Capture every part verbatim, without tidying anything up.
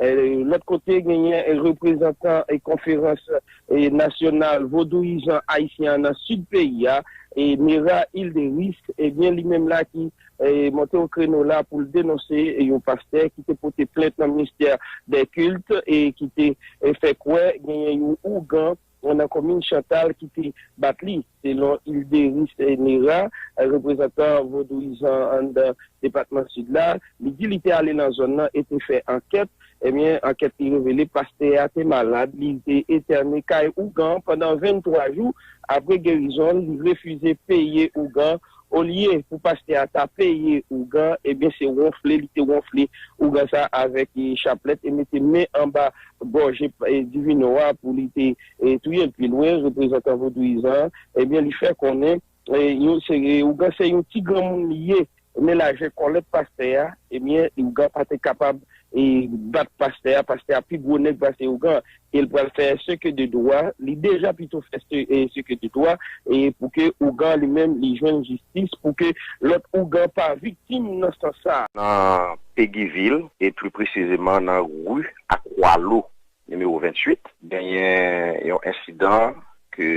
Eh, lòt kote, genyen, eh, reprezantan, eh, konferans, eh, nasyonal vodouyizan ayisyen an nan sid peyi a, eh, Nera Hilderis, ebyen, li menm la ki, eh, monte o kreno la pou l denonse, eh, yon pastè ki te pote plent nan ministè dè kilt e ki te, eh, fè kwè genyen yon ougan nan komin Chantal ki te bat li. Selon Hilderis, eh, Nera, eh, reprezantan vodouyizan anndan depatman Sid la, li di li te ale nan zòn nan e te fè ankèt. Ebyen, ankèt li revele pastè a te malad, li te entène kay ougan pandan venntwa jou. Apre gerizon l, li refize peye ougan. Olye pou pastè a ta peye ougan, ebyen, se wonfle li te wonfle ougan sa avèk, eh, chaplèt e mete men anba gòje, eh, divino a pou li te, eh, touye l. Pi lwen, reprezantan vodouyizan an, ebyen, li fè konnen, eh, yon, se, eh, ougan se yon ti granmoun li ye, men lajè kòlèt pastè a, ebyen, ougan pa te kapab, eh, bat pastè a, pastè a pi gwo nèg pase ougan, e l pral fè seke de dwa, li deja pito fè se, eh, seke de dwa, e pou ke ougan li menm li jwenn jistis, pou ke lòt ougan pa viktim nan sans sa. Nan Pegivil, e pli presizeman nan ri Akwalo, nimewo venntuit, genyen yon ensidan ke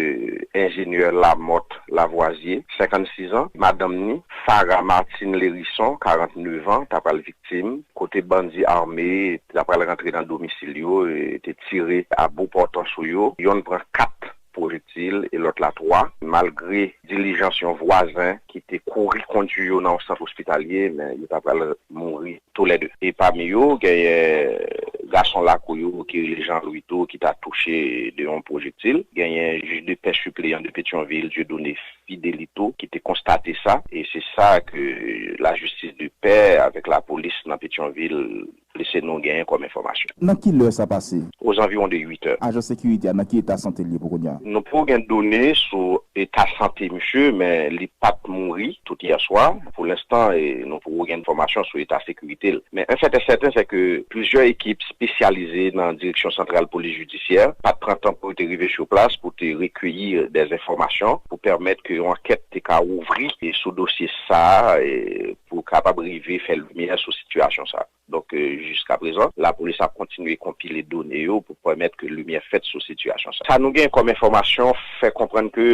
enjenyè Lamothe Lavoisier, senkannsizan, madanm ni, Farah Martine Lhérisson, karantnèf an, ta pral viktim, kote bandi ame ta pral rantre nan domisil yo, e te tire a bout pòtan sou yo. Yonn pran kat pwojektil e lòt la twa. Malgre dilijans yon vwazen ki te kouri kondui yo nan yon sant ospitalye, men yo ta pral mouri toulède. E pami yo, genyen gason lakou yo ki rele Jean Louis tou ki ta touche de yon pwojektil. Genyen jij de pè sipleyan de Petyonvil, Dieudonné Fidelito, ki te konstate sa. E se sa ke lajistis de pè avèk lapolis nan Petyonvil lese nou genyen kòm enfòmasyon. Nan ki lè sa pase? Ozanviwon de uit è. Ajan sekirite a, nan ki eta sante l ye pou kounye a? Nou poko gen done sou eta sante misye, men li pa t mouri tout yè swa. Pou lenstan, e, nou poko gen enfòmasyon sou eta sekirite l. Men yon fèt e sèten, se ke plizyè ekip espesyalize nan Direksyon Santral Polis Jidisyè pa t pran tan pou yo te rive sou plas pou te rekeyi de enfòmasyon pou pèmèt ke yon ankèt te ka ouvri, e, sou dosye sa a, e, pou kapab rive fè limyè sou sitiyasyon sa a. Donk, e, jiskaprezan, lapolis ap kontinye konpile done yo pou pèmèt ke limyè fèt sou sitiyasyon sa. Sa nou gen kòm enfòmasyon fè konprann ke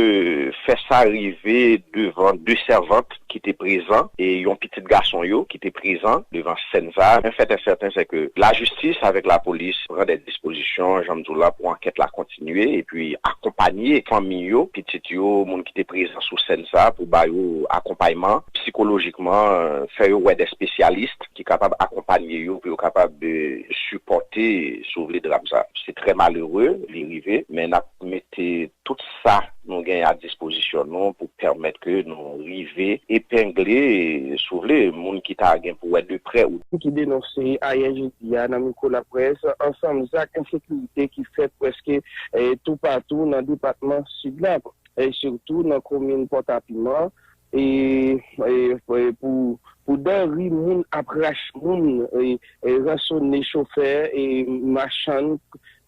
fè sa rive devan de sèvant ki te prezan e yon pitit gason yo ki te prezan devan sèn sa. Men fèt e sèten, se ke lajistis avèk lapolis pran de dispozisyon, jan m di w la, pou ankèt la kontinye, epi akonpanye fanmi yo, pitit yo, moun ki te prezan sou sèn sa, pou ba yo akonpayman psikolojikman, fè yo wè de espesyalis ki kapab akonpanye yo pou yo kapab, e, sipòte, si w vle, dram sa. Se trè malere, li rive, men n ap mete tout sa nou gen a dispozisyon nou pou pèmèt ke nou rive epengle, si w vle, moun ki ta gen pou wè de prè ou. Ki denonse ayè jedi a nan mikwo laprès ansanm zak ensekirite ki fèt prèske, eh, toupatou nan depatman Sid la, eh, sitou nan komin Pòtapiman, e, e, e pou, pou danri moun ap rache moun, e, e ransone chofè, e machann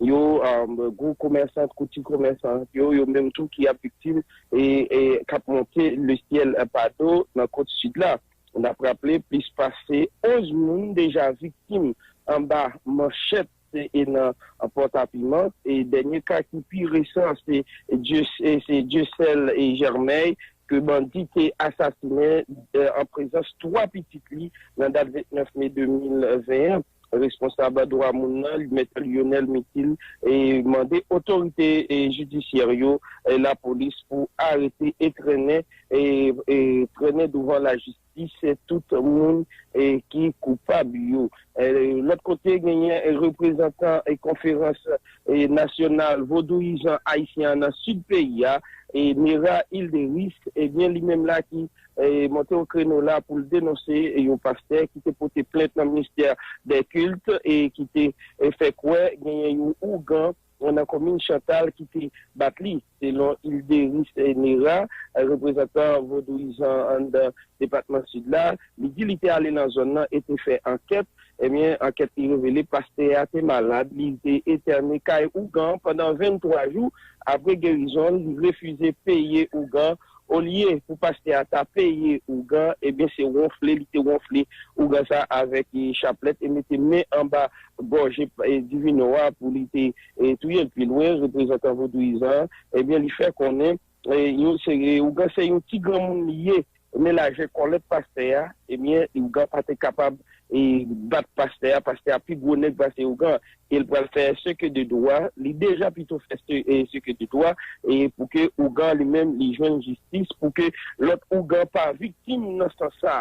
yo, um, gwo komèsan, kou ti komèsan yo, yo menm tou ki ap viktim, e, e k ap monte lesyèl pado nan kot sid la. N ap raple, plis pase onz moun deja viktim anba manchèt e nan Pòtapiman. E dènye ka ki pi resan, se Dye-, e se Dieuseul e Germain ke bandi te asasinen, e, an prezans twa pitit li nan dat vennèf me de mil ven an. Responsab dwa moun nan, Mèt Lionel Mitil, e mande otorite, e, jidisyè yo, e, lapolis pou arete e trennen, e, e trennen douvan lajistis tout moun, e, ki koupab yo. E, lòt kote, genyen, e, reprezantan, e, konferans, e, nasyonal vodouyizan ayisyen an nan sid peyi a, e, Nera Hilderis, ebyen, li menm la ki, e, monte o kreno la pou l denonse, e, yon pastè ki te pote plent nan ministè dè kilt e ki te, e, fè kwè genyen yon ougan nan komin Chantal ki te bat li. Selon Hilderis, e, Nera, e, reprezantan vodouyizan anndan depatman Sid la, li di li te ale nan zòn nan e te fè ankèt. Ebyen, ankèt li revele pastè a te malad, li te entène kay ougan pandan venntwa jou. Apre gerizon l, li refize peye ougan. Olye pou pastè a ta peye ougan, ebyen se wonfle li te wonfle ougan sa avèk e, chaplèt e mete men anba gòje e, Divino a pou li te e, touye l pi lwen. Reprezantan vodouyizan an, ebyen li fè konnen e, yo, se, e, ougan se yon ti granmoun li ye, men lajè kòlèt pastè a, ebyen ougan pa te kapab e, bat pastè a, pastè a pi gwo nèg pase ougan. E l pral fè seke de dwa, li deja pito fè se- e, seke de dwa, e pou ke ougan li menm li jwenn jistis, pou ke lòt ougan pa viktim nan sans sa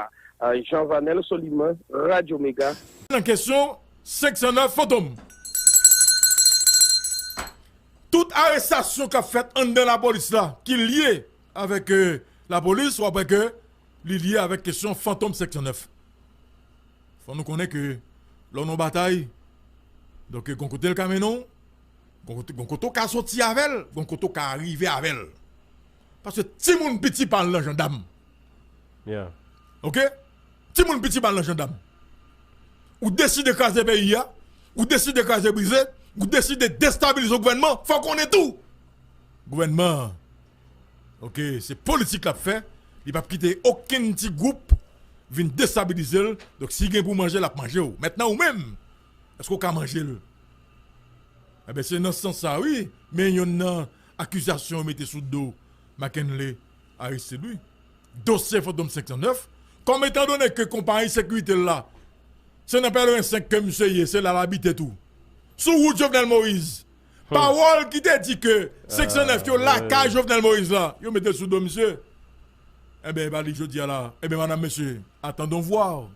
a. Jean Vanel Soliman, Radyo Mega. Nan kesyon senk san nèf Fantom. Tout arestasyon k ap fèt anndan lapolis la ki lye avèk e, lapolis, w ap wè ke li lye avèk kesyon Fantom senk san nèf. Fò nou konnen ke lè w nan batay, donk gon kote l ka mennen w, gon kote, gon kote w ka soti avè l, gon kote w ka rive avè l. Paske timoun piti pa al nan jandam. Yeah. Oke? Timoun piti pa al nan jandam. Ou deside kraze peyi a, ou deside kraze brize, ou deside destabilize yon gouvènman, fò w konnen tou. Gouvènman an, oke, se politik l ap fè, li p ap kite okenn ti gwoup vin destabilize l. Donk, si gen pou manje, l ap manje w. Mentnan, ou menm, èske w ka manje l? Enben, se nan sans sa, wi, men yonn nan akizasyon yo mete sou do Mackenley Aristide, wi. Dosye Fantom senk san nèf, kòm etandone ke konpayi sekirite l la, se nan Pèleren senk ke misye ye, se la l abite tou. Sou wout Jovenel Moïse, pawòl ki te di ke senk san nèf yo lakay Jovenel Moïse la, yo mete l sou do misye. Enben, e pa li jodi a la. Enben, madam, mesye, attendons voir.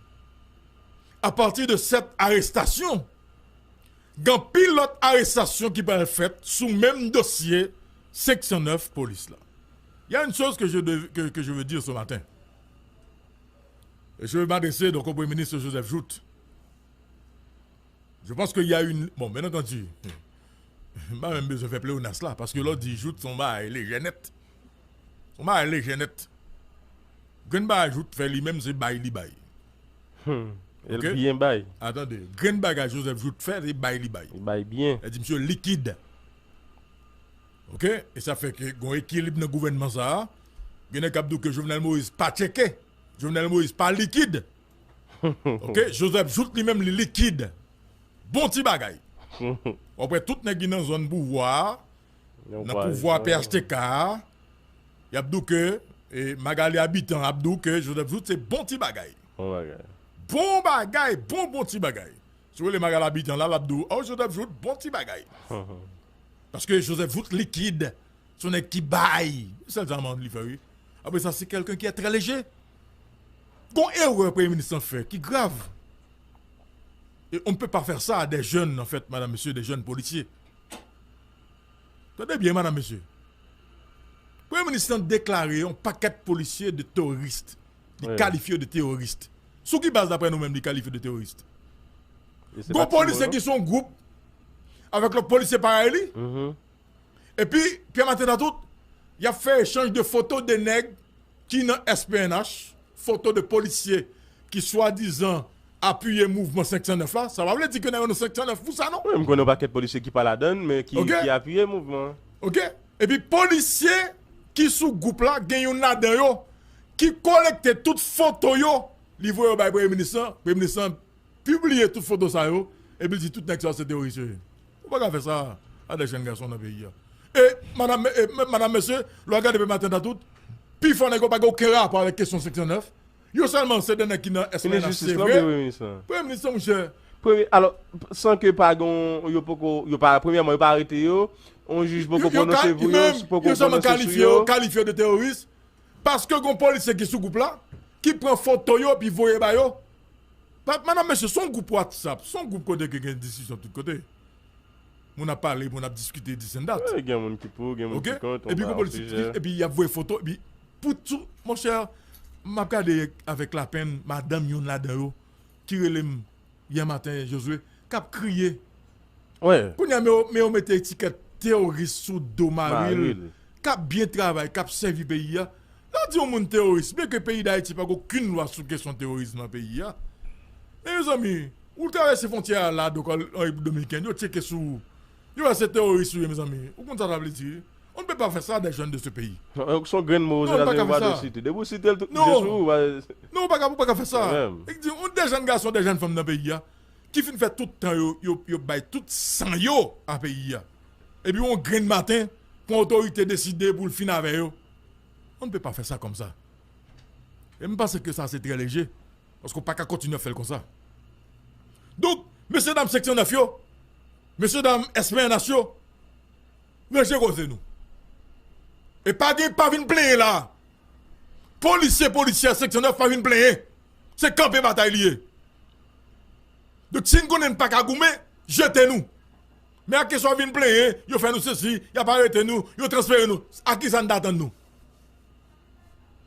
À partir de cette arrestation, gen anpil lòt arestasyon ki pral fèt sou menm dosye senk san nèf polis la. Il y a une chose que je, dev- que, que je veux dire ce matin. Et je veux m'adresser donc au Premier ministre Joseph Jouthe. Je pense qu'il y a une... Bon, bien entendu, m pa menm bezwen fè pleonas la, paske lè w di Jouthe, se yon bagay lejè nèt. Se yon bagay lejè nèt. Grenn bagay Jouthe fè li menm, se bay li bay. Hmm. E l byen bay. Atande, grenn bagay Joseph Jouthe fè, se bay li bay. Li bay byen. Sa di misye likid. Oke? E sa fè ke gon ekilib nan gouvènman sa a. Gen nèg k ap di w ke Jovenel Moïse pa tcheke. Jovenel Moïse pa likid. Oke? Joseph Jouthe li menm, li likid. Bon ti bagay. W ap wè tout nèg ki nan zòn pouvwa a, nan pouvwa P H T K a, y ap di w ke, e, Magalie Habitant ap di w ke Joseph Jouthe se bon ti bagay. Bon bagay. Bon bagay, bon, bon ti bagay. Si w rele Magalie Habitant la, l ap di w, oh, Joseph Jouthe, bon ti bagay. Paske Joseph Jouthe likid. Se yon nèg ki bay. Sèl sa m ann li fè, wi. Apre sa, c'est quelqu'un qui est très léger. Gon erè premye minis lan fè ki grav. Et on ne peut pas faire ça à des jeunes, en fait, madame, monsieur, des jeunes policiers. Tande byen, madam, mesye. Premye minis lan deklare yon pakèt polisye de teworis. Li kalifye yo de teworis. Sou ki baz, daprè nou menm, li kalifye de teworis? Gon polisye ki se yon gwoup avèk lòt polisye parèy li. Epi, Pierre Martin Tatout, y ap fè echanj de foto de nèg ki nan S P N H, foto de polisye ki swadizan apiye mouvman senk san nèf la. Sa pa vle di ke nèg yo nan senk san nèf pou sa, non. Wi, m konnen yon pakèt polisye ki pa ladan l, men ki, ki apiye mouvman an. Oke? Epi polisye ki sou gwoup la, gen youn ladan yo ki kolekte tout foto yo, li voye yo bay premye minis lan. Premye minis lan pibliye tout foto sa yo, epi l di tout nèg sa yo se teworis yo ye. Ou pa ka fè sa a de jèn gason nan peyi a. E, madam, e, m- madam, mesye, lè w gade Pierre Martin Tatout, pifò nèg yo pa gen okenn rapò avèk kesyon senk san nèf. Yo sèlman se de nèg ki nan S P N H, se vre. Premye minis lan, monchè. Premye, alò, san ke pa gen, yo poko, yo pa, premyèman, yo pa arete yo, yon jij poko pwononse pou yo, poko pwononse sou yo. Yo sèlman kalifye yo, kalifye yo de teworis. Paske gon polisye ki sou gwoup la, ki pran foto yo, epi voye ba yo. Pa, madam, mesye, se yon gwoup WhatsApp, se yon gwoup kote ke gen diskisyon tout kote. Moun ap pale, moun ap diskite, this and that. Wi, gen moun ki pou, gen moun ki kont, epi gon polisye, epi y ap voye foto, epi pou tou, monchè, m ap gade avèk lapenn, madanm youn ladan yo, ki rele m, yè maten, Josué, k ap kriye. Kounye a, men yo, men yo mete etikèt teworis sou do mari l, k ap byen travay, k ap sèvi peyi a. Lè w di yon moun teworis, byenke peyi Dayiti pa gen okenn lwa sou kesyon teworis nan peyi a. Men mezanmi, ou travèse fwontyè a la, donk, an, an Repiblik Dominikèn, yo tcheke sou ou. Yo wè se teworis ou ye, mezanmi. Ou konn sa sa vle di? On ne peut pas faire ça à des jeunes de ce pays. Non, se yon grenn mo ou site, se yon pa de site. Depi ou site l, tout je sou ou. Non, ou pa ka, ou pa ka fè sa. Li di, on des jeunes garçons, des jeunes femmes nan peyi a, ki fin fè tout tan yo, yo, yo bay tout san yo a peyi a. Epi yon grenn maten, pou otorite deside pou l fin avè yo. On ne peut pas faire ça comme ça. E m panse ke sa se trè leje. Paske w pa ka kontinye ap fè l konsa. Donk, mesye dam seksyon nèf yo, mesye dam S P N H yo, ranje koze nou. E pa gen, pa vin plenyen la. Polisye, polisyè seksyon nèf pa vin plenyen. Se kanpe batay li ye. Donk, si n konnen n pa ka goumen, jete nou. Men a kesyon vin plenyen, yo fè nou sesi, y ap arete nou, yo transfere nou. A kisa n t atann nou?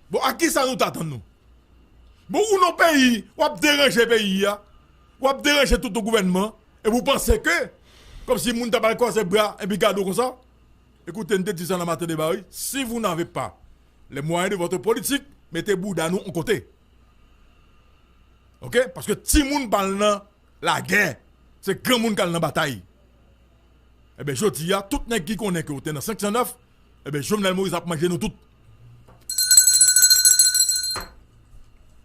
Bon, a kisa nou t atann nou? Bon, ou nan peyi, w ap deranje peyi a, w ap deranje tout yon gouvènman, epi w panse ke, kòmsi moun ta pral kwaze bra, epi gade w konsa? Écoutez, n te di sa nan maten deba, wi. Si vous n'avez pas les moyens de votre politique, mete bouda nou yon kote. Oke? Paske timoun pa al nan lagè. Se granmoun k al nan batay. Enben, jodi a, tout nèg ki konnen ke w te nan senk san nèf, enben, Jovenel Moïse ap manje nou tout.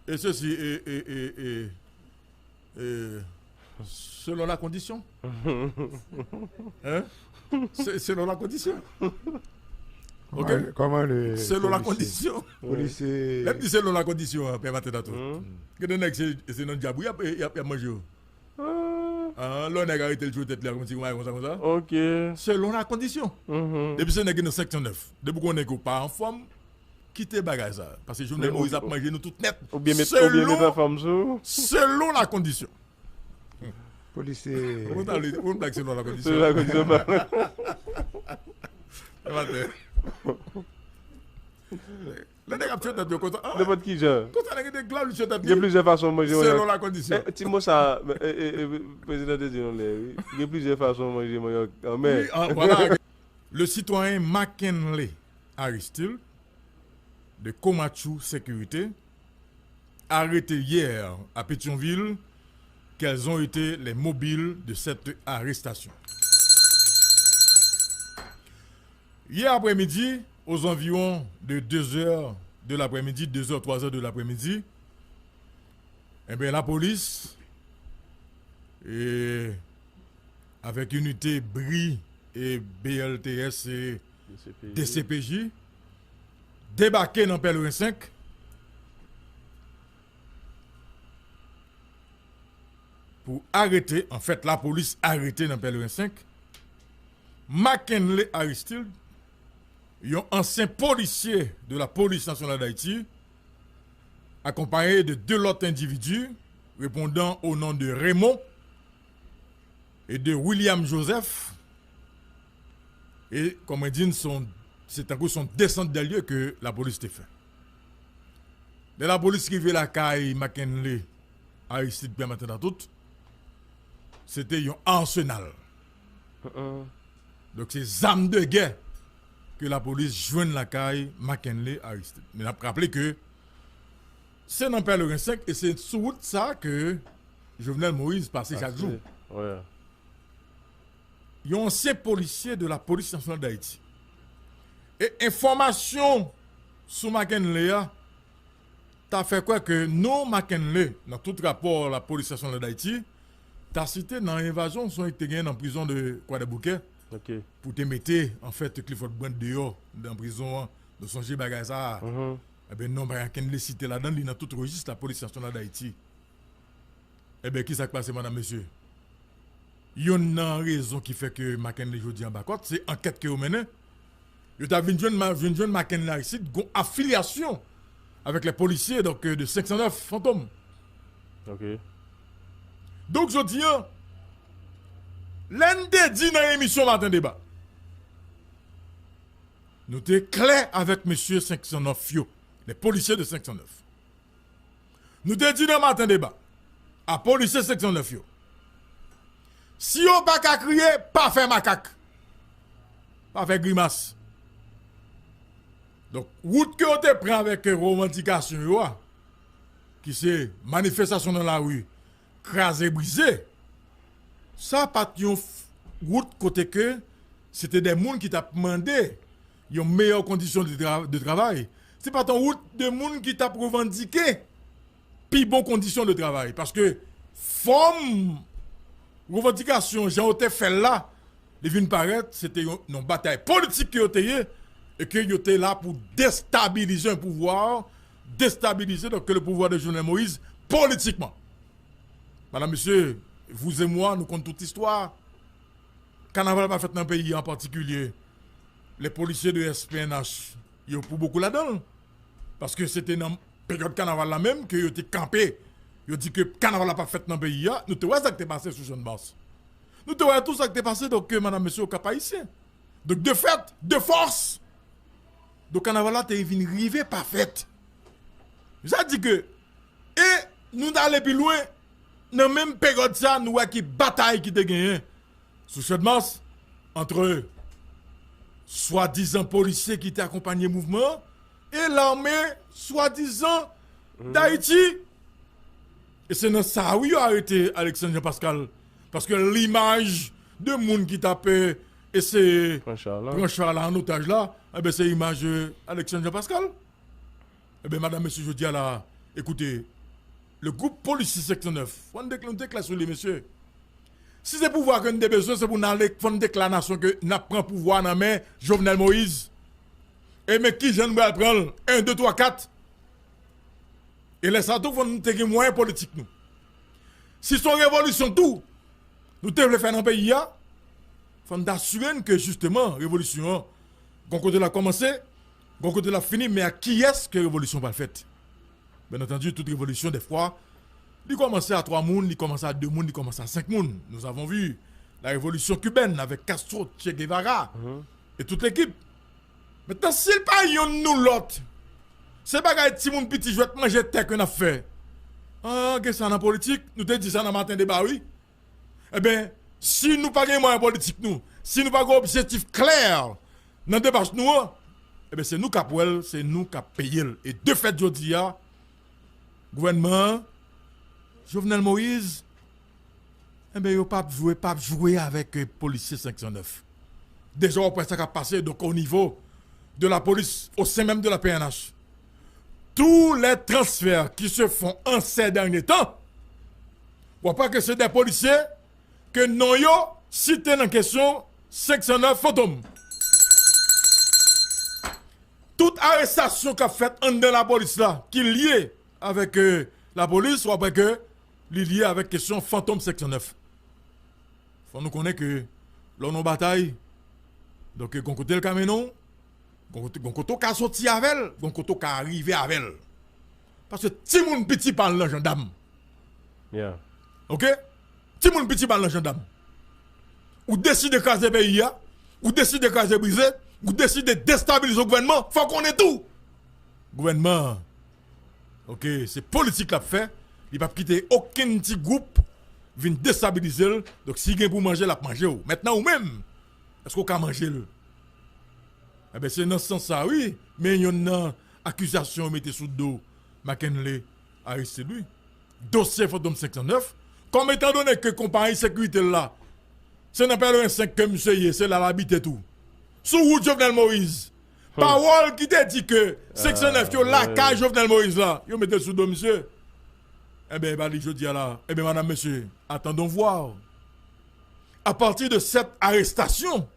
E sesi, e, e, e, e, e, selon la kondisyon. Hein? Se, selon la kondisyon. Ok? Kòman, kòman le Selon la kondisyon. Polisye. Lè m di selon la kondisyon, an, pè Maten Dato. Gen de nèg, se, se nan dyab, wi, y ap, y ap, y ap manje yo. Ah, lè yon nèg arete l, tchwe tèt li a, kòmsi yon bagay konsa, konsa. Ok. Selon la kondisyon. Depi se nèg ki nan seksyon nèf, depi w konnen ke w pa anfòm, kite bagay sa. Paske Jovenel Moïse ap manje nou tout nèt. Oubyen met, oubyen met anfòm sou. Selon la kondisyon. Polisye. Ou konn pale, ou konn blag selon la kondisyon. Selon la kondisyon. Pè Maten. Lè nèg ap tchwe tèt yo konsa. Nenpòt ki jan. Konsa nèg te gla li tchwe tèt li. Gen plizyè fason manje manyak. Selon la kondisyon. Eh, ti mo sa, eh, eh, eh, prezidan te di yon lè, wi. Gen plizyè fason manje manyak. Anmè. Wi, ah, voilà. Le citoyen Mackenley Aristil de Komatchou Sécurité, arrêtés hier à Pétion-Ville, quels ont été les mobiles de cette arrestation? Hier après-midi, aux environs de deux heures de l'après-midi, deux heures, trois heures de l'après-midi, eh bien, la police, et avec unité bri et B L T S et D C P J, débarqué dans Pèlerin cinq pour arrêter, en fait, la police arrêté dans Pèlerin cinq, Mackenley Aristide, yon ansyen polisye de la Police Nationale d'Haïti, accompagné de deux autres individus répondant au nom de Raymond et de William Joseph. E, kòm mwen di n, se tankou se yon desant de lye ke lapolis te fè. Lè lapolis rive lakay Mackenley Aristide Pierre Martin Dantout, se te yon arsenal. Donk, se zam de gè ke lapolis jwenn lakay Mackenley Aristide. Men n ap raple ke se nan Pèlerin senk e se sou wout sa ke Jovenel Moïse pase chak jou. Yon ansyen polisye de la Police Nationale d'Haïti. E enfòmasyon sou Mackenley a ta fè kwè ke non Mackenley, nan tout rapò la Police Nationale d'Haïti, ta site nan evazyon swen li te genyen nan prizon de Kwadèboukè pou te mete, anfèt, Clifford Brandt deyò nan prizon an. Nou sonje bagay sa a. Ebyen, non Mackenley site ladan l, li nan tout rejis la Police Nationale d'Haïti. Ebyen, kisa k pase, madam, mesye? Youn nan rezon ki fè ke Mackenley jodi an bakòt, se ankèt ke yo mennen. Yo ta vin jwenn, vin jwenn Mackenley Aristide gon afilyasyon avèk lè polisye, donk, de senk san nèf Fantom. Ok. Donk, jodi an, lè n te di nan emisyon Maten Deba, nou te klè avèk mesye senk san nèf yo, lè polisye de senk san nèf. Nou te di nan Maten Deba a polisye seksyon nèf yo, si yo pa ka kriye, pa fè makak, pa fè grimas. Donk, wout ke yo te pran avèk revandikasyon yo a, ki se manifestasyon nan lari, kraze brize, sa pa t yon wout kote ke se te de moun ki t ap mande yon meyè kondisyon de, tra- de travay. Se pa t yon wout de moun ki t ap revandike pi bon kondisyon de travay. Paske fòm revandikasyon, jan yo te fè l la, li vin parèt, se te yon, yon batay politik ke yo te ye, e ke yo te la pou destabilize yon pouvwa, destabilize donc le pouvoir de Jovenel Moïse politikman. Madame, mesye, vous et moi, nou konn tout istwa. Kanaval pa fèt nan peyi an, an patikilye les policiers de S P N H, yo pou bokou ladan l. Paske se te nan peryòd kanaval la menm ke yo te kanpe. Yo di ke kanaval la p ap fèt nan peyi a. Nou te wè sa k te pase sou Channmas. Nou te wè tou sa k te pase, donk, ke madam, mesye, Okap Ayisyen. Donk, de fèt, de fòs, donk, kanaval la te vin rive pa fèt. Sa di ke, e nou t ale pi lwen, nan menm peryòd sa, nou wè ki batay ki te genyen sou Channmas, antre swadizan polisye ki te akonpanye mouvman an e lame swadizan Dayiti. E se nan sa, wi, yo arete Alexandre Jean Pascal. Paske limaj de moun ki t ap, eh, eseye pran cha la an otaj la, enben, se imaj, eh, Alexandre Jean Pascal. Enben, madam, mesye, jodi a la, ekoute, le gwoup polisye senk san nèf, fò n de- nou te klè sou li, mesye. Si se pouvwa ke n te bezwen, se pou n ale, fò n deklare nasyon ke n ap pran pouvwa nan men Jovenel Moïse. E men kijan n pral pran l? En, de, twa, kat. E lè sa tou, fò n te gen mwayen politik nou. Si se yon revolisyon tou, nou te vle fè nan peyi a, fò n t asire n ke jisteman revolisyon an, gon kote l ap kòmanse, gon kote l ap fini, men ak kiyès ke revolisyon pral fèt? Byen antandi, tout revolisyon, dèfwa, li kòmanse a twa moun, li kòmanse a de moun, li kòmanse a senk moun. Nous avons vu la révolution cubaine avec Castro, Che Guevara et toute l'équipe. Mentnan, si l pa yonn nou lòt, se bagay timoun piti jwèt manje tè ke n ap fè. Ah, gen sa nan politik, nou te di sa nan maten deba, wi. Enben, si nou pa gen mwayen politik nou, si nou pa gen objektif klè nan demach nou an, enben, se nou k ap wè l, se nou k ap peye l. E de fèt, jodi a, gouvènman an, Jovenel Moïse, enben, yo p ap jwe, p ap jwe avèk, eh, polisye senk san nèf. Deja, w ap wè sa k ap pase, donk, au niveau de la police, au sein même de la P N H. Tous les transferts qui se font en ces derniers temps, w ap wè ke se de polisye ke non yo site nan kesyon senk san nèf Fantom. Tout arestasyon k ap fèt anndan lapolis la, ki lye avèk, eh, lapolis, w ap wè ke li lye avèk kesyon Fantom senk san nèf. Fò nou konnen ke lè w nan batay, donk, gon kote l ka mennen w, gon kote, gon kote w ka soti avè l, gon kote w ka rive avè l. Paske timoun piti pa al nan jandam. Oke? Timoun piti pa al nan jandam. Ou deside kraze peyi a, ou deside kraze brize, ou deside destabilize yon gouvènman, fò w konnen tou. Gouvènman an, oke, se politik l ap fè, li p ap kite okenn ti gwoup vin destabilize l. Donk, si gen pou manje, l ap manje w. Mentnan, ou menm, èske w ka manje l? Enben, se nan sans sa, wi, men yonn nan akizasyon yo mete sou do Mackenley Aristide, wi. Dosye Fantom senk san nèf, kòm etan done ke konpayi sekirite l la, se nan Pèleren senk ke misye ye, se la l abite tou. Sou wout Jovenel Moïse. Pawòl ki te di ke senk san nèf yo lakay Jovenel Moïse la, yo mete l sou do misye. Enben, e pa li jodi a la. Enben, madam, mesye, attendons voir. À partir de cette arrestation,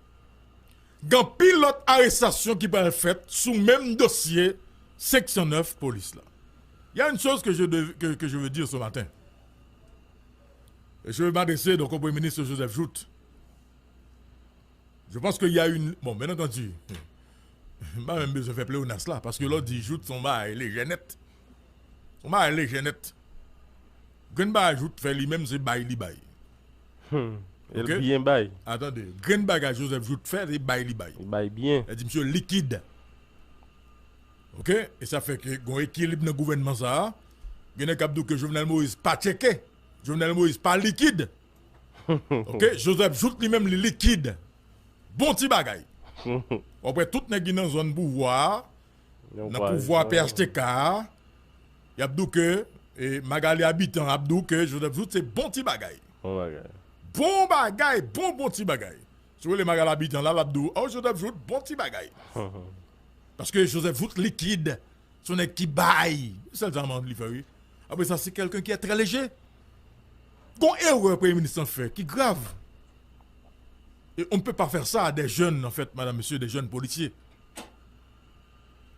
gen anpil lòt arestasyon ki pral fèt sou menm dosye senk san nèf polis la. Il y a une chose que je, dev- que, que je veux dire ce matin. Je veux m'adresser donc au Premier ministre Joseph Jouthe. Je pense qu'il y a une... Bon, bien entendu, m pa menm bezwen fè pleonas la, paske lè w di Jouthe, se yon bagay lejè nèt. Se yon bagay lejè nèt. Grenn bagay Jouthe fè li menm, se bay li bay. Hmm. E l byen bay. Atande, grenn bagay Joseph Jouthe fè, se bay li bay. Li bay byen. Sa di misye likid. Oke? E sa fè ke gon ekilib nan gouvènman sa a. Gen nèg k ap di w ke Jovenel Moïse pa tcheke. Jovenel Moïse pa likid. Oke? Joseph Jouthe li menm, li likid. Bon ti bagay. W ap wè tout nèg ki nan zòn pouvwa a, nan pouvwa P H T K a, y ap di w ke, e, Magalie Habitant ap di w ke Joseph Jouthe se bon ti bagay. Bon bagay. Bon bagay, bon, bon ti bagay. Si w rele Magal Abitan la, l ap di w, oh, Joseph Jouthe, bon ti bagay. Paske Joseph Jouthe likid, se yon nèg ki bay. Se sèl sa m li fè, wi. Apre sa, se quelqu'un qui est très léger. Gon erè premye minis lan fè ki grav. Et on ne peut pas faire ça à des jeunes, en fait, madame, monsieur, des jeunes policiers.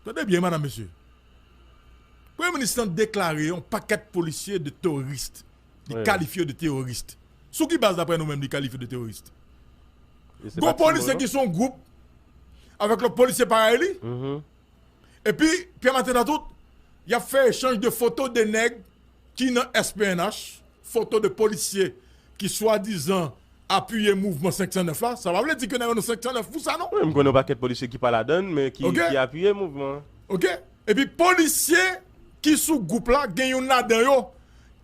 Tande byen, madam, mesye. Premye minis lan deklare yon pakèt polisye de teworis. Li kalifye yo de teworis. Sou ki baz, daprè nou menm, li kalifye de teworis? Gon polisye ki se yon gwoup avèk lòt polisye parèy li. Epi, Pierre Martin Tatout, y ap fè echanj de foto de nèg ki nan S P N H, foto de polisye ki swadizan apiye mouvman senk san nèf la, sa pa vle di ke nèg yo nan senk san nèf pou sa, non. Wi, m konnen yon pakèt polisye ki pa ladann, men ki, ki apiye mouvman an. Ok? Epi polisye ki sou gwoup la, gen youn ladan yo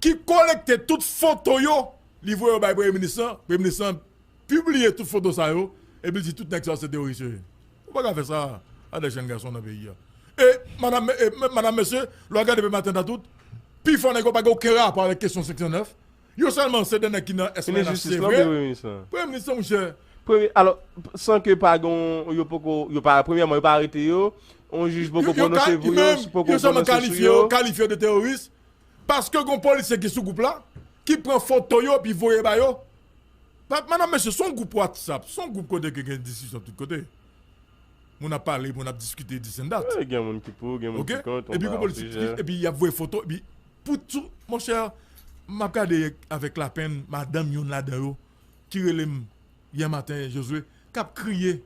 ki kolekte tout foto yo, li voye yo bay premye minis lan, premye minis lan pibliye tout foto sa yo, epi l di tout nèg sa yo se teworis yo ye. Ou pa ka fè sa a de jèn gason nan peyi a. E, madam, e, m- madam, mesye, lè w gade Pierre Martin Tatout, pifò nèg yo pa gen okenn rapò avèk kesyon senk san nèf. Yo sèlman se de nèg ki nan S P N H, se vre. Premye minis lan, monchè. Premye, alò, san ke pa gen, yo poko, yo pa, premyèman, yo pa arete yo, yon jij poko pwononse pou yo, poko pwononse sou yo. Yo sèlman kalifye yo, kalifye yo de teworis, paske gon polisye ki sou gwoup la, ki pran foto yo, epi voye ba yo. Madam, mesye, se yon gwoup WhatsApp, se yon gwoup kote ke gen diskisyon tout kote. Moun ap pale, moun ap diskite, this and that. Wi, gen moun ki pou, gen moun ki kont, epi gon polisye ki, epi y ap voye foto, epi pou tou, monchè, m ap gade avèk lapenn madanm youn ladan yo ki rele m yè maten, Josué, k ap kriye.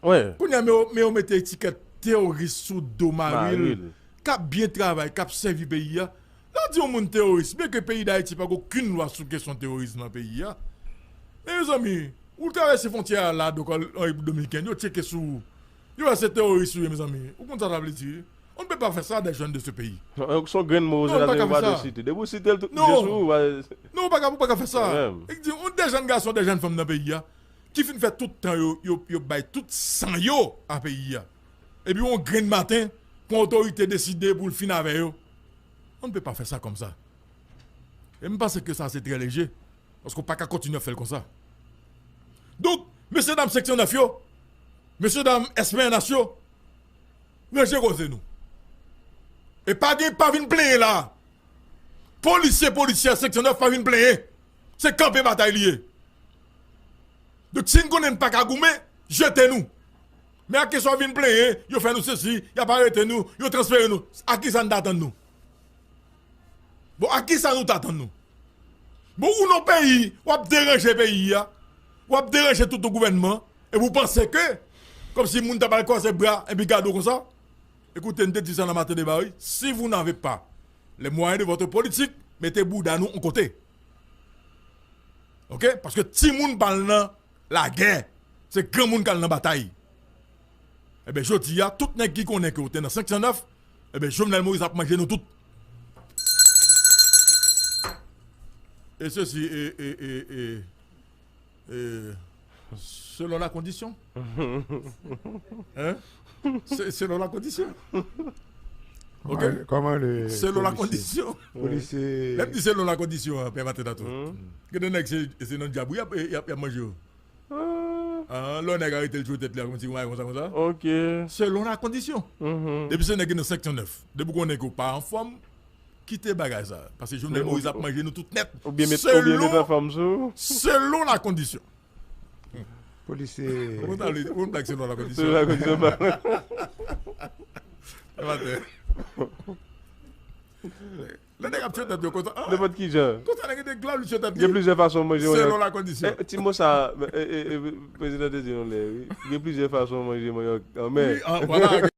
Kounye a, men yo, men yo mete etikèt teworis sou do mari l, k ap byen travay, k ap sèvi peyi a. Lè w di yon moun teworis, byenke peyi Dayiti pa gen okenn lwa sou kesyon teworis nan peyi a. Men mezanmi, ou travèse fwontyè a la, donk, an, an Repiblik Dominikèn, yo tcheke sou ou. Yo wè se teworis ou ye, mezanmi. Ou konn sa sa vle di? On ne peut pas faire ça à des jeunes de ce pays. Non, se yon grenn mo Ozetazini ou pa dwe site. Depi w site l, tout, li sou ou. Non, ou pa ka, ou pa ka fè sa. Li di, on, de jèn gason, de jèn fanm nan peyi a, ki fin fè tout tan yo, yo, yo bay tout san yo a peyi a. Epi yon grenn maten, pou otorite deside pou l fin avè yo. On ne peut pas faire ça comme ça. E m panse ke sa se trè leje. Paske w pa ka kontinye ap fè l konsa. Donk, mesye dam senk san nèf yo, mesye dam S P N H yo, ranje koze nou. E pa gen, pa vin plenyen la. Polisye, polisyè senk san nèf pa vin plenyen. Se kanpe batay li ye. Donk, si n konnen n pa ka goumen, jete nou. Men a kesyon vin plenyen, yo fè nou sesi, y ap arete nou, yo transfere nou. A kisa n t atann nou? Bon, a kisa nou t atann nou? Bon, ou nan peyi, w ap deranje peyi a, w ap deranje tout yon gouvènman, epi w panse ke, kòmsi moun ta pral kwaze bra, epi gade w konsa? Écoutez, n te di sa nan Maten Deba, wi. Si vous n'avez pas les moyens de votre politique, mete bouda nou yon kote. Ok? Paske timoun pa al nan lagè, se granmoun k al nan batay. Enben, jodi a, tout nèg ki konnen ke w te nan senk san nèf, enben, Jovenel Moïse ap manje nou tout. E sesi, e, e, e, e, e, selon la kondisyon. Hein? Se, selon la kondisyon. Ok? Kòman, kòman le polisye? Selon la kondisyon. Polisye. Lè m di selon la kondisyon, an, pè Maten Tatou. Gen de nèg se, se nan dyab, wi, y ap, y ap, y ap manje yo. Ah, lè yon nèg arete l, jwe tèt li a, kòmsi, konsa, konsa, konsa. Ok. Selon la kondisyon. Depi se nèg ki nan senk san nèf, depi w konnen ke w pa anfòm, kite bagay sa. Paske Jovenel Moïse ap manje nou tout nèt. Oubyen met, oubyen met anfòm sou. Selon la kondisyon. Polisye. Ou konn pale, ou konn pale selon la kondisyon. Selon la kondisyon. E maten. Lè nèg ap tchwe tèt yo konsa, ah. Nenpòt ki jan. Konsa nèg te glòl tchwe tèt li. Gen plizyè fason manje manyòk. Selon la kondisyon. Eh, ti mo sa, eh, eh, eh, prezidan te di nou lè, wi. Gen plizyè fason manje manyòk anmè. Wi, ah, vwala.